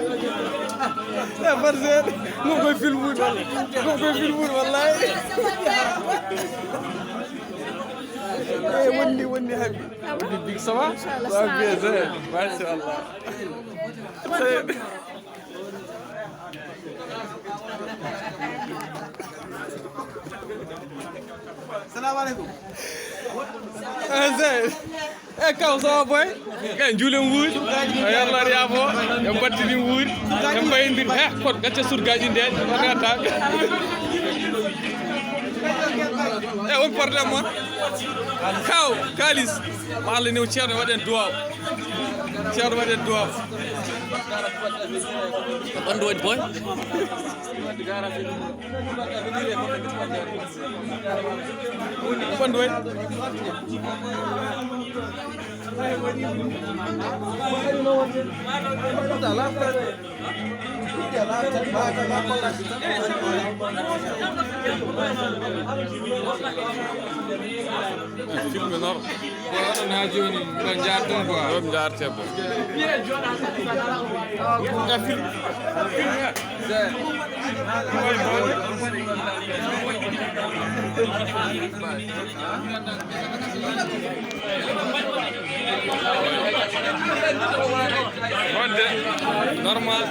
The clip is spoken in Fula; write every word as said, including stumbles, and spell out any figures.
Eh, parcelle, mo koy filmude, mo koy filmude, wallahi. Eh, wonni, wonni, Habi. Wonni, Big, ça va? Ça va bien, ça va. Machallah. Salamu aleykum. Eh, Zey. Eh, kaw, ça va, boy? Eh, njuulen wuuri. Eh, yalla yaafo. En battini wuuri. En mbayindir. Eh, kon gacce surgaaji nde. Wonata. Eh, on problème mon. Kaw, kalis. Ma Allah new ceerno waɗen duwaaw. Ceerno waɗen duwaaw. Ɓanndu woni boy. Ɓanndu woni. Filme noon. Ko oɗon haa jooni, mbiɗon njaartoo quoi. Ɗum njaartee boy. E film. Wonde normal.